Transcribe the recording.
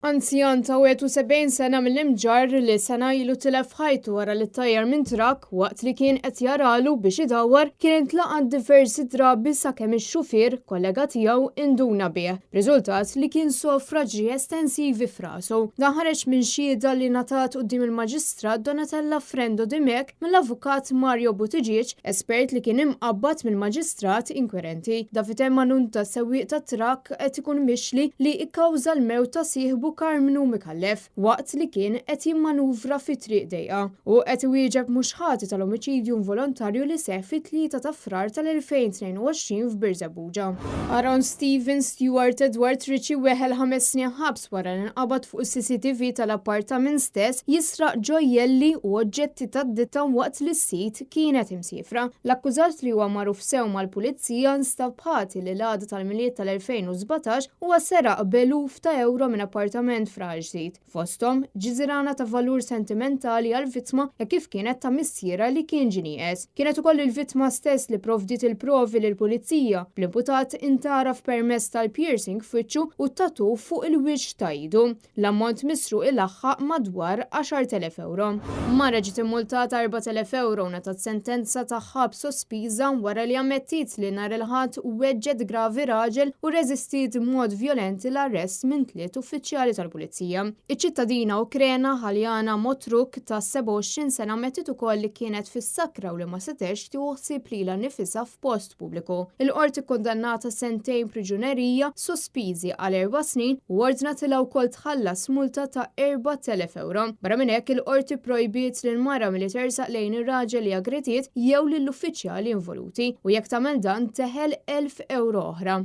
Anzjan ta' 71 sena mill-Imġarr li sena ilu tilef ħajtu wara li ttajjar minn trakk waqt li kien qed jaralu biex idawwar kien intlaqat diversi drabi sakemm ix-xufier, kollega tiegħu, induna bih, b'riżultat li kien sofra ġrieħi estensivi f'rasu. Dan ħareġ minn xhieda li ngħatat quddiem il-Maġistrat Donatella Frendo Dimech mill-Avukat Mario Buttigieg, espert li kien imqabbad mill-Maġistrat inkwerenti. Davide Manunta, sewwieq tat-trakk, qed ikun mixli li kkawża l-mewt ta' sieħbu Karmnu Micallef waqt li kien qed jimmanuvra fi triq dejqa. Hu qed iwieġeb mhux ħati tal-omiċidju involontarju li seħħ fit-3 ta' Frar tal-2022 f'Birżebbuġa. Aaron Steven Stewart Edward Ritchie weħel ħames snin ħabs wara li nqabad fuq is-CCTV tal-appartament stess jisraq ġojjelli u oġġetti tad-ditta waqt li s-sid kienet imsiefra. L-akkużat li huwa magħruf sew mal-Pulizija nstab ħati li l-għada tal-Milied tal-2017 huwa seraq b'eluf ta' ewro minn appartament f'Raħal Ġdid, fosthom ġiżirana ta' valur sentimentali għall-vittma hekk kif kienet ta' missierha li kien ġie nieqes. Kienet ukoll il-vittma stess li pprovdiet il-provi lill-Pulizija, bl-imputat intgħaraf permezz tal-piercing f'wiċċu u t-tattoo fuq il-wiċċ ta' idu. L-ammont misruq ilaħħaq madwar 10,000 ewro. Mara ġiet immultata 4,000 ewro u ngħatat sentenza ta' ħabs sospiża wara li ammettiet li nhar il-Ħadd weġġgħet gravi raġel u rreżistiet b'mod vjolenti l-arrest minn tliet uffiċjali tal-pulizija. Iċ-ċittadina Ukrena Halyana Motruk ta' 27 sena ammettiet ukoll li kienet fis-sakra u li ma setgħetx tieħu ħsieb lilha nnifisha f'post pubbliku. Il-Qorti kkundannatha sentejn priġunerija sospiżi għal erba' snin u ordnatilha wkoll tħallas multa ta' 4,000 ewro. Barra minn hekk, il-Qorti pprojbiet lill-mara milli tersaq lejn ir-raġel li aggrediet jew lill-uffiċjali involuti u jekk tagħmel dan teħel 1,000 ewro oħra.